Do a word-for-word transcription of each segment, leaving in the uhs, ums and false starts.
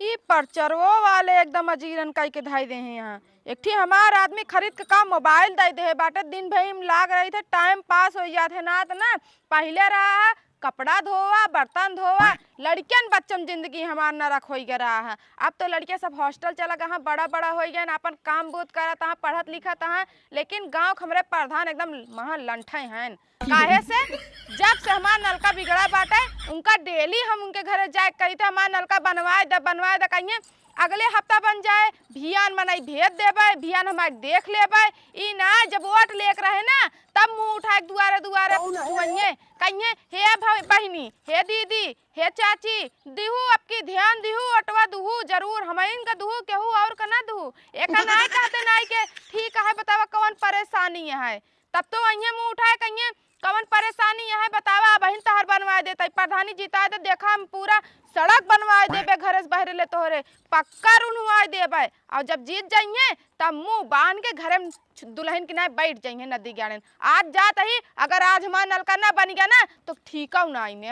ई प्रचारवो वाले एकदम अजीरन कइ के धइ देहे हैं। एक ठी हमार आदमी खरीद के का मोबाइल दइ देहे बाटे, दिन भर में लाग रही थे, टाइम पास होइ जात है। ना त ना, पहिले रहा है कपड़ा धोवा, बर्तन धोवा, लड़कियन बच्चन जिंदगी हमार नरक होइ गया रहा है। अब तो लड़के सब हॉस्टल चला गए हैं, बड़ा बड़ा होइ गए हैं, अपन काम बूत करत हैं, पढ़त लिखत हैं, लेकिन गाँव के हमरे प्रधान एकदम महा लंठे हैं। काहे से जब से हमार नलका बिगड़ा बाटे, उनका डेली हम उनके घरे जाए कही थे, "हमार नलका बनवाए दे, बनवाए दे।" कहिए अगले हफ्ता बन जाए, भियान मनई भेज देबे, भियान हमार देख लेबे। ई ना, जब वोट लेके रहे ना, तब मुँह उठाए के दुआरे दुआरे हुआइए, कहिए, "हे भ-, बहिनी, हे दीदी, हे चाची, दिहू, अबकी ध्यान दिहू, वोटवा दुहू, जरूर हमइन का दुहू, केहू और का ना दुहू।" एक ना कहते नाई के, "ठीक है, बतावा कौन परेशानी है?" तब तो वहीं मुँह उठाए कहिए, "कवन परेशानी है बतावा, अबहिन तहर बनवाए देत हई, प्रधानी जिताए दे, देखा हम पूरा सड़क बनवाए देबे घरे से बहरे ले तोहरे, पक्का रुनवाए देबे।" और जब जीत जाइए तब मुँह बांध के घरे में छु-, दुल्हन के नाय बैठ जाइए नदी गाड़न। आज जात ही, अगर आज हमार नलका ना बन गया ना तो ठीकौ ना आइने।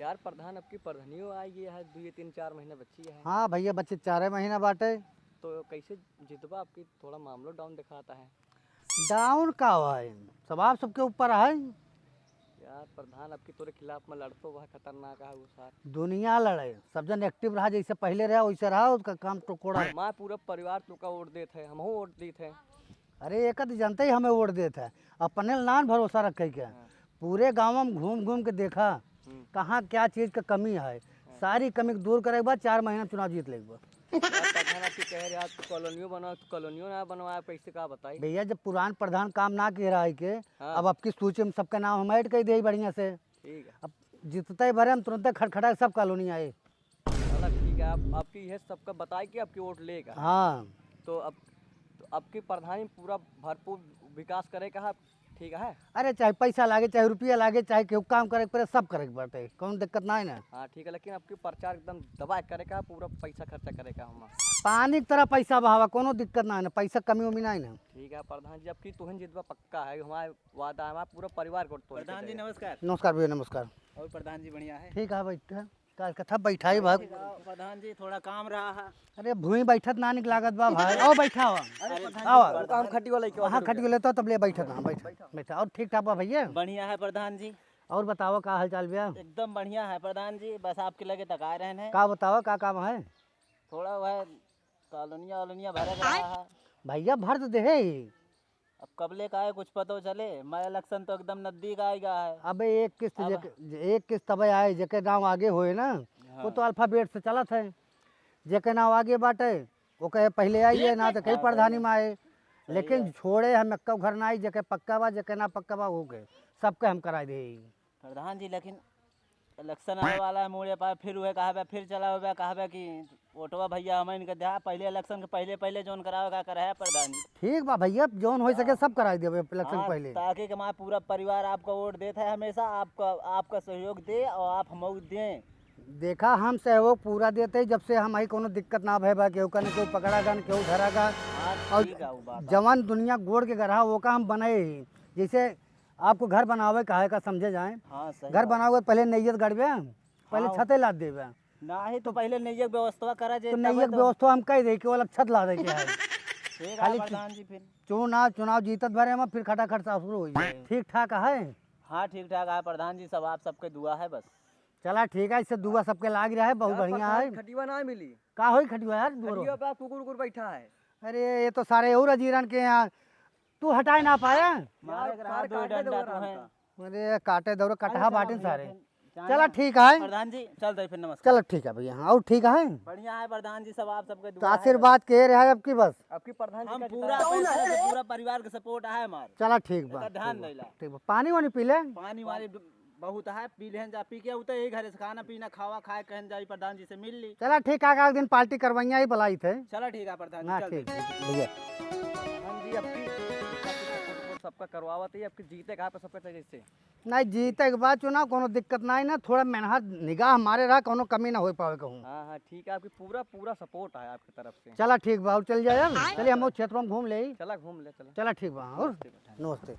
यार प्रधान, अबकी प्रधानियो आई गई है, दुई तीन चार महीना बची है। हाँ भैया, बच्चे चारे महीना बाटे। तो कैसे जितबा, अबकी थोड़ा मामलो डाउन दिखाता है। डाउन का है, सवाब सबके ऊपर है। यार प्रधान, अबकी तोरे खिलाफ में लड़तो वह खतरनाक है वो सार। दुनिया लड़े, सब जन एक्टिव रहा, जैसे पहिले रहा वैसे रहा, उसका काम टुकोड़ा है। माँ पूरा परिवार तोका वोट देत है, हमहू वोट देत है। अरे एक आध जनते ही हमें वोट देत है, अपने नान भरोसा रखे के। हाँ। पूरे गाँव में घूम घूम के देखा, हम्म। कहाँ क्या चीज का कमी है, हाँ। सारी कमी के दूर करे के बाद चार महीना में चुनाव जीत लेके बा। यार प्रधान, आप ही कह रहे, आप कॉलोनियों बनाओ, तो कॉलोनियों ना बनवाए, कैसे का बताई? भैया, जब पुरान प्रधान काम ना किए रहा है के, हाँ। अब अबकी सूची में सबका नाम हम ऐड कर दिए बढ़िया से। ठीक है। अब जीतते भरे हम तुरंते खटखटा सब कॉलोनी आए। चला ठीक है, आप, आपकी यह सबका बताए कि आपकी वोट लेगा। हाँ। तो अब, तो अबकी प्रधानी पूरा भरपूर विकास करे का है, ठीक है? अरे चाहे पैसा लागे, चाहे रुपया लागे, चाहे केहू काम करे के पड़े, सब करे के बाटे, कौनो दिक्कत ना है ना। हाँ ठीक है, लेकिन अबकी प्रचार एकदम दबा के करे का, पूरा पैसा खर्चा करे का हम। पानी की तरह पैसा बहावा, कौनो दिक्कत ना है ना, पैसा कमी उमी ना है ना। ठीक है प्रधान जी, अबकी तुहन जितबा पक्का है, हमारे वादा है, हमारे पूरा परिवार को तो प्रधान जी नमस्कार। नमस्कार भैया, नमस्कार। और प्रधान जी बढ़िया है? ठीक है, बैठ। का कथा बैठाई बा। प्रधान जी, थोड़ा काम रहा है। अरे, भुईं बैठत ना निक लागत बा भाई। आओ, बैठा हो। अरे, प्रधान जी, आओ। वो काम खटियो लेके आओ। हाँ, खटियो लेता, तब ले बैठत, हाँ, बैठा, बैठा। और ठीक ठाक बा भैया? बढ़िया है प्रधान जी। और बताओ, का हाल चाल बा? एकदम बढ़िया है प्रधान जी, बस आपके लगे तक आए रहन है। का बताओ, का काम है? थोड़ा वह कॉलोनिया वॉलोनिया भरे के रहा है। भैया, भर तो देहे ही। अब कब ले का है कुछ पतो चले, मैं इलेक्शन तो एकदम नजदीक आएगा है। अबे एक किस्त अब जेके-, एक किस्त तबे आए, जेके नाम आगे होए ना, हाँ। वो तो अल्फाबेट से चलत है। जेके नाम आगे बाटे, ओके पहिले आई है, ना तो कई हाँ, प्रधानी सही में आए। सही लेकिन है। छोड़े हम एक्को घर ना आई, जेके पक्का बा, जेके ना पक्का बा, ओके सबके हम कराई दे। प्रधान जी, लेकिन इलेक्शन आवे वाला है, मुड़े पाए फिर उहे कहबे, फिर चला हुआ कहबे कि वोटवा भैया हम इनके द्या। पहले इलेक्शन के पहले, पहले जोन करावे का करे है प्रधान जी। ठीक बा भैया, जोन हो सके हाँ। सब कराई देबे इलेक्शन हाँ, पहले। ताकि कि हमारा पूरा परिवार आपका वोट देत है हमेशा, आपका, आपका सहयोग दे और आप हमको दें। देखा, हम सहयोग पूरा देते ही, जब से हम आई कोनो दिक्कत ना भय बा, केहू का न केहू पकड़ा गा, न केहू धरा गा। हाँ, और ठीक है, वो बात है। जवन दुनिया गोड़ के गढ़ा, वो का हम बनाए ही। जैसे आपको घर बनावे का है का समझे जाए, हाँ, सही घर बात। बनावे पहले नैयत गड़बे, पहले हाँ। छते लाद देबे। नाही तो पहले नैयक व्यवस्था करा जे तो तबे नैयक तो। व्यवस्था हम कह दे कि वो अलग छत ला दे के है। ठीक है खाली प्रधान जी, फिर चुनाव, चुनाव जीतत भरे में फिर खटाखट साफ शुरू हो जाए। ठीक ठाक है। हाँ, ठीक ठाक है प्रधान जी, सब आप सबके दुआ है बस। चला ठीक है, इससे दुआ सबके लाग रहा है, बहुत यार, बढ़िया प्रधान, है। खटिया ना मिली। का होई खटिया यार, दूर खटिया हो। पे कुकुर उकुर बैठा है। अरे ये तो सारे और अजीरन के यहाँ तू हटाए ना पाया। मारे यार, के रहा सारे दो काटे डंडा दौड़ तो रहा है। हमका। अरे काटे दौड़ अरे कटहा चला बाटिन भैया, सारे। फिर जाना। चला ठीक है। प्रधान जी, चल दे फिर, नमस्कार। चलो ठीक है भैया, हाँ, और ठीक है। बढ़िया है प्रधान जी, सब आप सबके तो दुआ है। आशीर्वाद के रहा है अब की बस। अब की प्रधान जी हम का पूरा जिताए। पैसा से पूरा परिवार के सपोर्ट है हमार। चला ठीक बा, एकर ध्यान ठीक बा, दैला। ठीक बा। पानी वानी पी ले। पानी वानी ब-, बहुत है, पी लेहन जा, पी के उते यही घरे से खाना पीना खावा खाए कहन जाई प्रधान जी से मिल ली। चला ठीक है, एक दिन पार्टी करवाइया ही बुलाई थे। चला ठीक है प्रधान जी, हाँ, चल ठीक, दे। ठीक, भैया। प्रधान जी, अब की सबका करवावत ही, अब की जीते कहाँ पे सबके चाहिए इससे। नहीं, जीते के बाद चुनाव कोनो दिक्कत नहीं ना, थोड़ा मेहनत निगाह हमारे रहा, कोनो कमी ना हो पावे कहूँ। हाँ, हाँ, ठीक है, आपकी पूरा, पूरा सपोर्ट है आपकी तरफ से। चला ठीक बा, और चल जाए अब। चलिए हम क्षेत्र में घूम ले। चला घूम ले, चला। चला ठीक बा, और नमस्ते प्रधान। नमस्ते।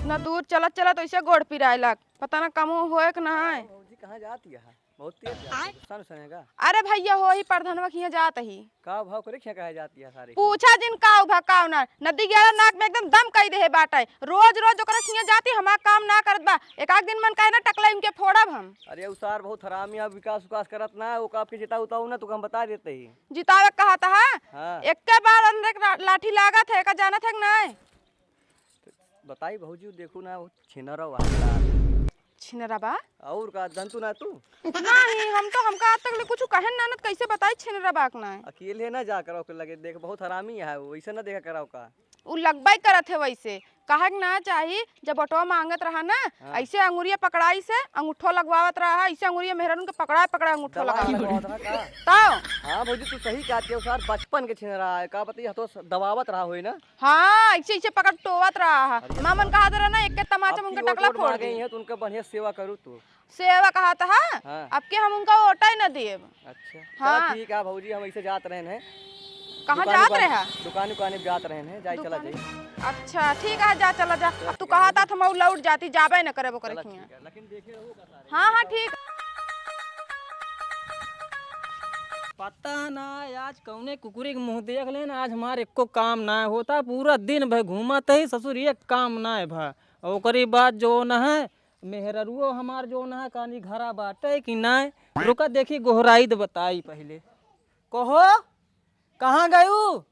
इतना दूर चलत चलत ऐसे गोड़ पिराए लग, पता ना कमो होए कि ना है। भौजी कहाँ जाती है? बहुत तेज जाती है, गुस्सा में सनेगा। अरे भैया, हो ही प्रधानवा के हियाँ जात ही। का भाव करे खिया कहे जाती है सारी? पूछा जिन का उभा का ना, नदी गया नाक में एकदम दम कई देहे बाटे। रोज रोज ओकरे हियाँ जाती, हमार काम ना करत बा। एक आध दिन मन कहे ना टकला इनके फोड़ब हम। अरे उ सार बहुत हरामी है, विकास उकास करत ना है, ओका आपके जिताऊ उताऊ ना, तो हम बता देते ही। जितावे कहा था? हाँ। एक्के बार अंदर एक ला-, लाठी लागत है, का जानत है कि नाय? बताई भौजी, देखू ना, वो छिनरा वाला। छिनरा बा? और का, जानतू ना तू? नहीं, हम तो, हमका आज तक ले कुछ कहन ना, न त कैसे बताई छिनरा बा कि नाय? अकेले ना जा करो के लगे, देख, बहुत हरामी है वो, वैसे ना देखा कराओ का। उ लगबई करत है वैसे, कहे के ना चाही, जब वोटवा मांगत रहा ना, हाँ। ऐसे अंगुरिया पकड़ाई से अंगूठो लगवावत रहा है, ऐसे अंगुरिया मेहरारून के पकड़ाए पकड़ाए अंगूठो दबाए लगावत रहा। लगवावत रहा का? तो? हाँ भौजी, तू सही कहती है, उ सार बचपन के छिनरा है, का बताई, हथो स-, दबावत रहा होई ना। हाँ, ऐसे ऐसे पकड़ टोवत रहा है। अरे मामन बाप। कहा दे रहा ना, एक के तमाचा अब में उनके की ओट टकला ओट फोड़ मार गई दी। है, तो उनका बढ़िया सेवा करू तू। सेवा कहा था? हाँ। अब के हम उनका ओटा ही ना देब। अच्छा। हाँ। चला ठीक है भौजी, हम ऐसे जात रहन हैं। कहाँ दुकान जात उकान, रहे? दुकान उकान में जात रहन हैं, जाए चला दुकान? जाए। अच्छा, ठीक है, जा चला जा। चला अब तू ठीक है, कहा था, हम लौट जाती, जाबे न करे ओकरे चला खियाँ। ठीक है, लेकिन देखे रहो का सारे। हाँ, हाँ, ठीक। पता ना आज कौने कुकुरी के मुँह देख लेन, आज हमार एको काम ना होता, पूरा दिन भर घूमत ही ससुर, एक काम ना भा। ओकरी बाद जौन है, मेहररुओ हमार जौन है, कानी घरा बाटे कि नाय? रुका देखी, गोहराई द बताई पहिले। कहो, कहाँ गयू?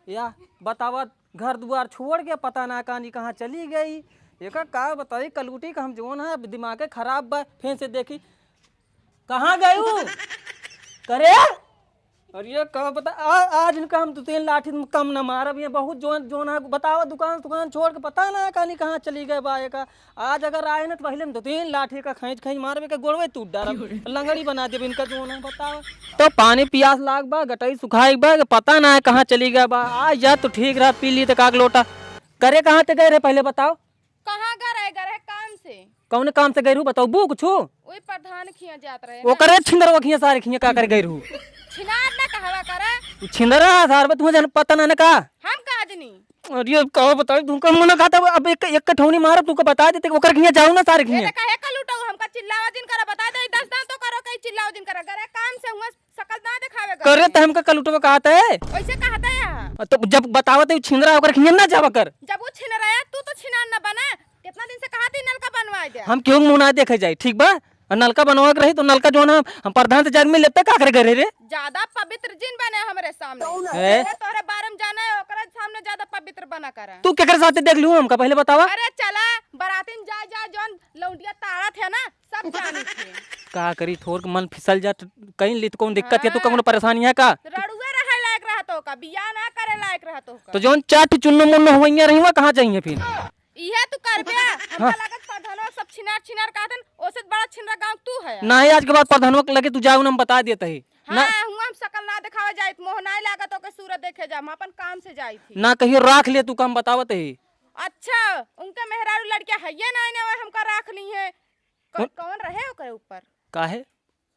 या बतावा, घर दुआर छोड़ के पता ना कानी कहाँ चली गई। एका का बताई, कलूटी का हम जौन है, अब दिमागे खराब बा। फेन से देखी, कहाँ गयू? करे? अरे ये का बता, आ, आज इनका हम दो तीन लाठी में कम न मारब। ये बहुत जौन, जौन है, बतावा, दुकान, दुकान छोड़ के पता ना कानी कहाँ चली गए बा एका। आज अगर आए ना तो पहिले हम दो तीन लाठी का खींच खींच मारबे के गोड़वे टूट डारब, लंगड़ी बना देब इनका जौन है, बतावा। तो पानी पियास लाग बा, गटई सुखाई बा, पता ना है कहाँ चली गए बा। आज जा तो ठीक रहा, पी ली तो काग लोटा। करे कहाँ ते गए रहे पहिले बताओ? कहाँ गए रहे? गए रहे काम से। कौने काम से गए रहू बताओ, बू कुछ? वही प्रधान खिया जात रहे ना। ओकरे छिंदरवा खिया सारे खिया का करे गए रहू? छिनार ना कहवा करे। उ छिंदरा सार बा, तुम्हें जान पता ना ना का? हम का जनी? अरे का बताई, तुमका मना खाता, अब एक, एक कठौनी मारब, तुमका बता देते, ओकर खिया जाऊ ना सारे ए खिया। देखा, हे कलूटऊ, हमका चिल्लावा जिन करा, बता दे, दस दांत तो करो, कहीं चिल्लावा जिन करा, गरे काम से हुआ सकल ना दिखावे करे करे। त हमका कलूटवा कहत है। वैसे कहत है यहाँ। तो जब बतावत है छिंदरा, ओकर खिया ना जावा कर। जब वो छिनरा है, तू तो छिनार ना बना, कितना दिन से कहा थी नलका बनवाए दे। हम केहू मुँह ना देखे जाई, ठीक बा? और नलका बनवा के रही तो नलका जौन है, हम प्रधान से जाके मिल लेते, का करे घरे रे? ज्यादा पवित्र जिन बने हमरे सामने। हैं? पहले तोहरे बारे में जाने, ओकरे सामने ज्यादा पवित्र बना करे। तू केकरे साथे देख लू हमका, पहले बतावा। अरे चला, बरातिन जाए जाए जौन लौंडिया ताड़त है ना, सब जानी थे। का करी, थोर के मन फिसल जात, कहीं ली तो कौन दिक्कत है, तू हाँ। कौन परेशानी है का? रड़ुए रहे लायक रहा तो का, बियाह ना करे लायक रहा तो का। तो जौन चाट चुन्नो मुन्नो हुआ रही, वहाँ कहाँ जाइए फिर? इहे तू करबे, हमका हाँ। लागत प्रधानवा सब छिनार छिनार कहतन, ओसे बड़ा छिनरा गाँव तू है। ना, आज के बाद प्रधानवा के लगे तू जाऊ ना, हम बता देत ही। हाँ, ना। हुआ हम सकल ना दिखावे जाइत, मोह नाय लागत ओके सूरत देखे जा, हम अपन काम से जाइत ही। ना कहियो राख ले तू, काम बतावत ही। अच्छा, उनके मेहरारू लड़किया हइये ना, ना हमका राख ली है। कौ-, कौन? कौन रहे ओकरे ऊपर? काहे?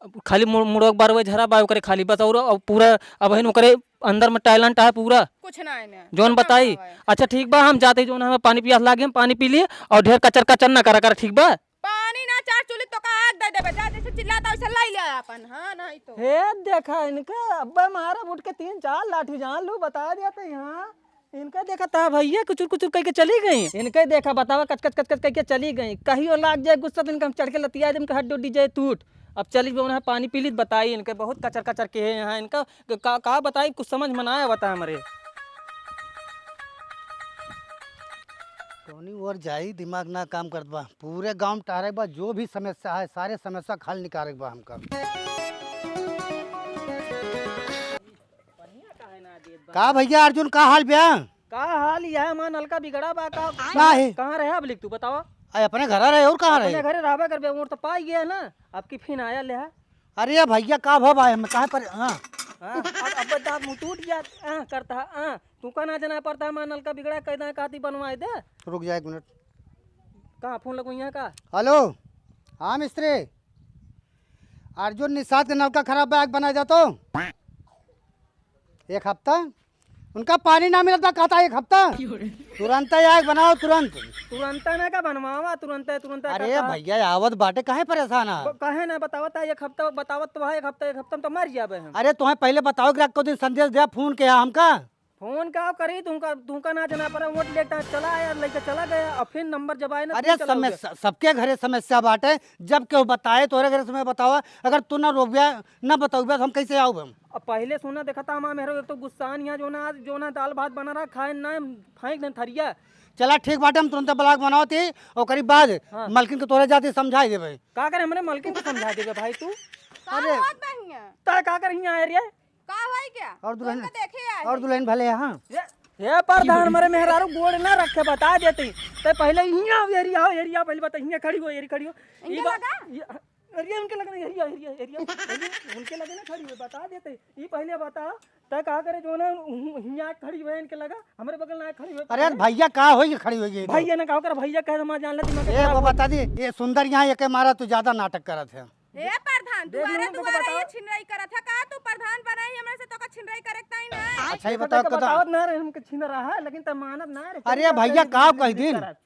अब खाली मुड़-, मुड़वा के बारवे झरा बा ओकरे खाली, बस और, और पूरा अब है न ओकरे अंदर में talent है पूरा। कुछ ना है ना। जौन बताई। अच्छा ठीक बा, हम जाते ही जौन हमें पानी पियास लागे, हम पानी पी लिए और ढेर कचर कचर ना करा कर, ठीक बा? पानी ना, चार चूल्ही तो का आग दे देबे, जा जैसे चिल्लाता वैसे लाई ले अपन, हाँ नहीं तो। हे देखा इनका, अब्बे मारा उठ के तीन चार लाठी जान लू, बता दिया तो यहाँ। इनका देखा ता भैया कुचुर कुचुर कह के चली गई। इनके देखा बतावा कच कच कच कच कह के चली गई। कहियो लाग जाए गुस्सा तो इनका हम चढ़ के लतिया दे, इनका हड्डी उड्डी जाए टूट। अब चली जो है पानी पी ली, बताई इनके बहुत कचर कचर के है यहाँ। इनका का, का बताई, कुछ समझ में ना आया बता हमरे। कौनी ओर जाई, दिमाग ना काम करत बा। पूरे गांव में टहरे के बा, जो भी समस्या है सारे समस्या का हल निकाले के बा हमका। का भैया अर्जुन, का हाल बा? का हाल, यह हमार नलका बिगड़ा बा का? का है? कहाँ रहे अब लिख तू बतावा? अरे अपने घर रहे और कहाँ अपने रहे? घरे रहबे करबे, और तो पाई गया ना, अब की फिन आया ले है। अरे भैया का भा भाई, हम काहे पर, हाँ। हाँ, अब, अब दांत मुंह टूट गया, हाँ, करता है, हाँ। तू का ना जाना पड़ता है, हमार नलका बिगड़ा, कैदा काती बनवाए दे। रुक जा एक मिनट। कहाँ फोन लगो यहाँ का? हेलो, हाँ मिस्त्री, अर्जुन निषाद के नलका खराब बा, आके बनाए जा तो। एक हफ्ता उनका पानी ना मिलत बा, कहता एक हफ्ता। तुरंत आग बनाओ, तुरंत। तुरंत ना का बनवावा, तुरंत, तुरंत अरे कहता। भैया, आवत बाटे, काहे परेशान है? ब-, काहे ना बतावत है, एक हफ्ता बतावत तो है, एक हफ्ता, एक हफ्ता में तो मर जाबे हम। अरे, तुम्हें पहले बताओ कि रात को दिन संदेश दिया, फोन किया हमका। फोन का करी, तुमका, तुमका ना जाना पड़ा, वोट लेता चला आया, लेके चला गया, और फिर नंबर जब आए ना, अरे, फिर चला गया। समस्या, सबके घरे समस्या बाटे, जब केहू बताए, तोरे घरे समय बतावा, अगर तू ना रोकबे, ना बताउबे, तो हम कैसे आउब हम? अब पहले सुना देखा था, हमार मेहरा एक तो गुस्सा नहीं है, जो ना, जो ना दाल भात बना रहा, खाए ना, फेंक दे थरिया। चला ठीक बाटे, हम तुरंत ब्लॉग बनावत ही, ओकरी बाद हाँ। मलकिन के तोरे जाती समझाई देबे। का करे, हमरे मलकिन को समझाई देबे भाई तू? का अरे। होत बा हियां? तय का कर हियां आए रे? का होई क्या? और दुल्हन, तुमको देखे आए और हैं। दुल्हन भले यहाँ। ये, ये प्रधान मरे मेहरारू गोड़ ना रखे, बता देती। तय पहले हियां आओ, एरिया आओ, एरिया पहले बता, हियां खड़ी हो, एरिया खड़ी हो। इनके ई बा-, लगा? ये, अरे उनके लगे ना, एरिया, एरिया, एरिया, एरिया, उनके लगे ना खड़ी हुई, बता देते। ई पहले बता, तय का करे जो ना, उ-, उ-, हियाँ खड़ी हुई इनके लगा, हमरे बगल ना खड़ी हुई, अरे पता नहीं। भैया का होई के खड़ी होई गई तो? भैया ना का ओकर भैया कहे, हमार जान ले दिमाग ए, खराब वो हो। बता दी, ये सुंदर यहाँ एके मारा तू ज्यादा नाटक करत है। ए प्रधान, देख दुआरे लो, तुमको दुआरे बताओ। ये छिनराई करत है का? तू प्रधान बनाई हमरे से, तो का छिनराई करे के ताई ना? अच्छा, ये देखो, बताओ, देखो, बताओ। बतावत ना रहे, हमके छिन रहा है, लेकिन तय मानत ना रहे। अरे भैया, छिनराई का कही छिनराई दिन? करत।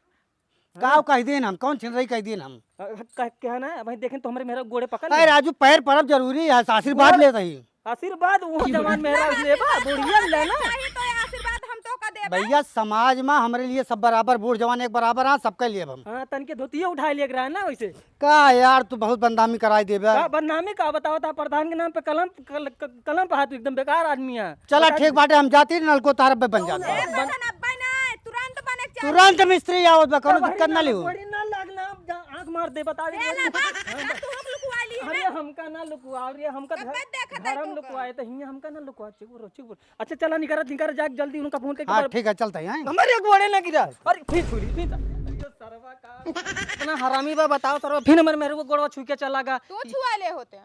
का कह देन हम? कौन छिनराई कह देन हम? अ, कह, कह ना, भाई देखें तो हमरे मेहरा गोड़े पकड़ अरे ले। राजू, पैर परब जरूरी है, आशीर्वाद गोड़ लेत ही। आशीर्वाद वो जवान मेहरा लेबा, बुढ़िया ले ना। नहीं तो ये आशीर्वाद हम तो का देबे। भैया, समाज में हमरे लिए सब बराबर, बूढ़ जवान एक बराबर है, सबके लिए हम। हाँ, तन के धोतिये उठाए लेके रहा ना वैसे। का यार, तू बहुत बदनामी कराई देबे। का बदनामी का बताओ था, प्रधान के नाम पे कलम, कल-, क-, कलम पे हाथ, एकदम बेकार आदमी है। चला, बता ठीक दे। बाटे, हम जाती, नलको तार पे बन जाता। ए, बन- बसन अब्बे ना, तुरंत बने के चाही। तुरंत मिस्त्री आवत बा, कौनो तब दिक्कत ना लिहो। बड़ी ना लगना, जा आँख मार दे, बता दे। ए, ना बा, ना तू हम लुकवा ली अरे, है। हमका ना लुकवा रे, हमका कब घर, देखत है घर हम तू लुकवाए, का? तो हियाँ हमका ना लुकवा, चुप रहो, चुप रहो। अच्छा, चला, निकरा, निकरा, जा जल्दी उनका फोन करके हाँ, पर- ठीक है, चलते हैं। हमारे एक गोड़े ना गिरा। अरे, फिर छुरी, फिर अरे, सरवा का इतना हरामी बा, बताओ सरवा, फिर हमारे मेहरा गोड़वा छू के चला गा। तू छुआ ले होते।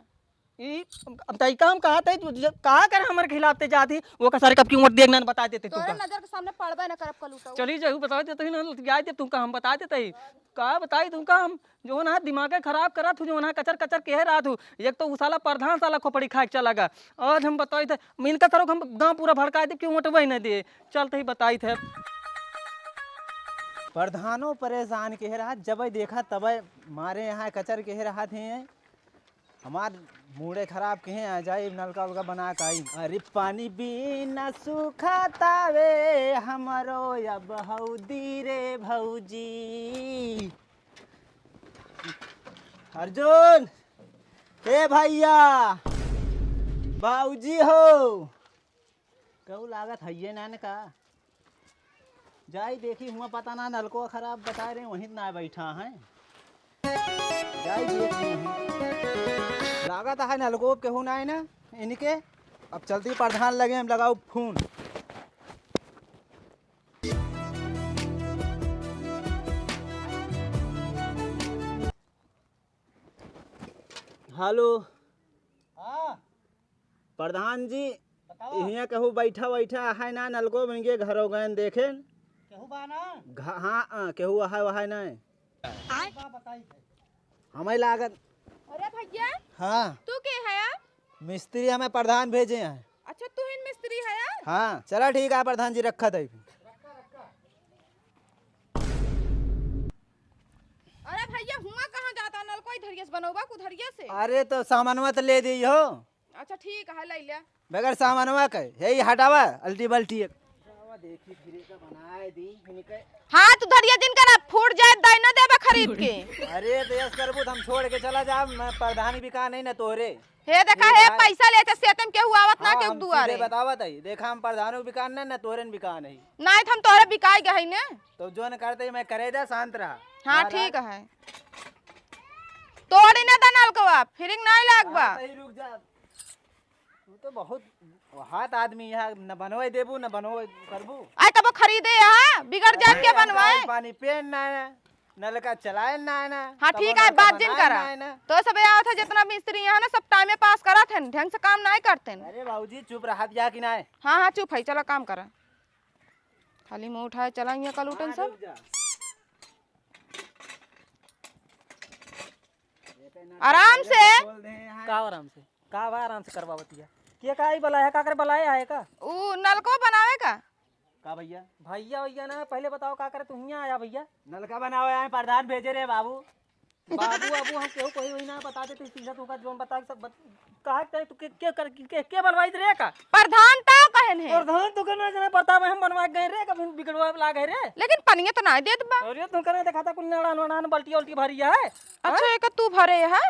ई, अब तई काम कहा तई, तू ज-, कहा कर हमर खिलाफ ते जाती, वो का सारे कब की उमर देख ना बता देते तू तोरे का। नजर के सामने पड़बे ना करब कलूटा। चली जाऊ, बता देते ही ना, जाए दे तू का, हम बता देते ही। का बताई तू का, हम जो ना दिमाग खराब करत हूँ, जो ना कचर कचर कह रहा तू। एक तो उ साला प्रधान साला खोपड़ी खाए के चला गा। आज हम बताई थे, इनका तरफ हम गाँव पूरा भड़का दे, क्यों वोट वही ना दे। चलते ही बताई थे। प्रधानो परेशान कह रहा, जब देखा तब मारे यहाँ कचर कह रहा थे। हमार मूड़े खराब किहे, आ जाई नलका उलका बना के आई। अरे पानी बिना सूखा तावे हमरो अब हौदी रे भौजी। अर्जुन, ए भैया, बाबूजी हो, कहू लागत हइये ना न का? जाई देखी, हुआ पता ना नलको खराब बताए रहे, वहीं ना बैठा है। जाई देखी, लागत है नलको केहू ना है ना इनके। अब चलती प्रधान लगे, हम लगाओ फोन। हेलो। हाँ। प्रधान जी, बताओ। हियाँ केहू बैठा बैठा है ना, नलको बन के घरो गए देखे। केहू बा ना? घ-, हाँ, हाँ, केहू है वहाँ ना। बा, बताई थे। हमें लागत। अरे भैया। हाँ। तू के है यार? मिस्त्री हमें प्रधान भेजे हैं। अच्छा, तू ही मिस्त्री है यार? हाँ, चला ठीक है प्रधान जी, रखा था। अरे भैया, हुआ कहाँ जाता नलको, इधरिया से बनौबा, कुधरिया से? अरे तो सामानवा तो ले दी हो। अच्छा ठीक है, ले ले। बगैर सामानवा के, हे ई हटावा, अल्टी बल्टी एक। देखी फिर के बनाए दी इनके। हाथ धरिया जिनका ना फूट जाए, दाई ना देबा खरीद के। अरे तो यस करबू तो हम छोड़ के चला जाब, मैं प्रधान बिका नहीं ना तोहरे। हे देखा, हे भाई। पैसा लेते सेतम केहू आवत ना हाँ, केहू हम दुआरे। सीधे बतावत है, देखा हम प्रधानों बिकान ना, ना तोहरे बिकान है। नहीं तो हम तोहरे बिकाई गए ने। तो जोन करते ही मैं करे दे, शांत रहा। हाँ, महाराज। ठीक है। तोड़ी ना दा नलकवा, फिरिंग नहीं लागबा। हाँ, तही रुक जा। तू तो बहुत हाथ आदमी है, न बनवाई देबू, न बनवाई करबू। आई तब खरीदे यहाँ, बिगड़ जात के अरे, बनवाए। पानी पेन ना है, नलका चलाए ना है ना, हाँ, तब ठीक है, नलका बात जिन बनाए करा। ना है ना। तो सब आवत है, जितना मिस्त्री यहाँ ना, सब टाइमे पास करत हैं, ढंग से काम नहीं करते हैं। अरे बाबूजी, चुप रहा दिया कि नहीं? हाँ, हाँ, चुप है, चला काम करा। थाली में उठाए चला यहाँ कल उठन हाँ, सब। रुक जा। आराम से। का आराम से? का बा आराम से करवावतिया? के का आई बलाया, का करे बलाया है का? ऊ नलको बनावे का? का भइया? भइया, भइया ना, पहिले बताओ का करे तू हियाँ आया भइया? नलका बनावे आए, प्रधान भेजे रे बाबू। बाबू, बाबू, हम केहू कोई वही ना बता देते, सीधा तू का जोन बता के सब बत-, कहा के तू के, के कर, के, के बनवाई रे का? प्रधान ता कहन है। प्रधान तो कहना जना प्रताप हम बनवा गए रे, कभी बिगड़वा लाग है रे। लेकिन पनिया तो ना देत बा। अरे तू कहना देखा था कुल नाड़ा नाड़ा बल्टी उल्टी भरी है। अच्छा, हाँ? एक तू भरे है?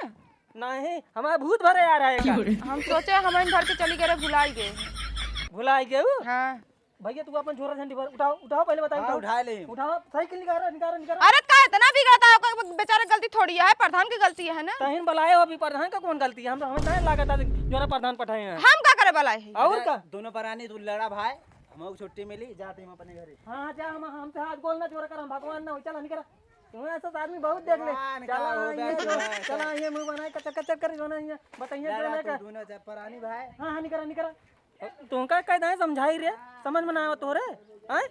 नहीं, हमारा भूत भरे आ रहा है का? हम सोचे हम भर के चली गए रे, भुलाई गए। भुलाई गए ऊ? हाँ। भइया, तू अपन झोरा झंडी भर, उठाओ, उठाओ, पहिले बताई, हाँ, उठाओ। उठा ले। उठाओ, साइकिल निकाल, निकाल, निकाल। अरे, का इतना बिगड़ता है? कोई बेचारे गलती थोड़ी है, प्रधान की गलती है ना। तहिन बलाए हो अभी, प्रधान का कौन गलती है? हम तो, हमें नहीं लागत है, जोरा प्रधान पठाए हैं। हम का करे बलाए हैं? और अच्छा, का? दोनों परानी तू लड़ा भाई, हमको छुट्टी मिली, जाते हम अपने घरे। हाँ, हाँ, जा, हम, हमसे हाथ गोल ना जोरा कर, हम भगवान ना हो, चल, निकल। तुम्हें ऐसा आदमी बहुत देख ले। भगवान का चला, हो ये बैठो जो, है, चला, सब। ये मुंह बनाए, कचर, कचर कर, जो ना, ये बताइए, जो लड़ा ना तू का। दोनों जा परानी भाई। हाँ, हाँ, निकल, निकल। तुमका कह दे समझाई रे, समझ में ना आवा तोरे, हैं?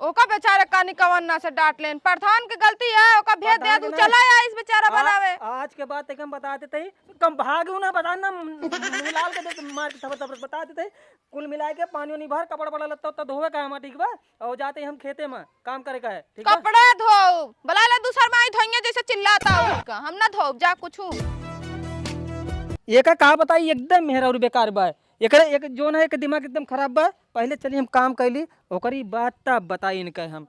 ओका बेचारे का निकवन ना से डांट लेन, प्रधान के गलती है, ओका भेज दे, प्रधान तू के ना। चला आइस बेचारा आ-, बनावे। आज के बाद तेके हम बता देते ही, कम भाग हूँ ना, बता ना, मिलाल के देख, मार के थपड़ थपड़ बता देते ही, कुल मिला के पानी उनी भर, कपड़ा वपड़ा लत्ता उत्ता धोवे का हमार, ठीक बा? और जाते ही हम खेते में काम करे का है, ठीक बा? कपड़ा धो, बुला ले दूसर माई धोइए, जैसे चिल्लाता हो का, हम ना धोब जा कुछ। एका का बताई, एकदम मेहरारू बेकार बा। एकरे एक जोन है, एक दिमाग एकदम खराब बा। पहिले चली हम काम कैली, ओकरी बाद तब बताई इनके हम।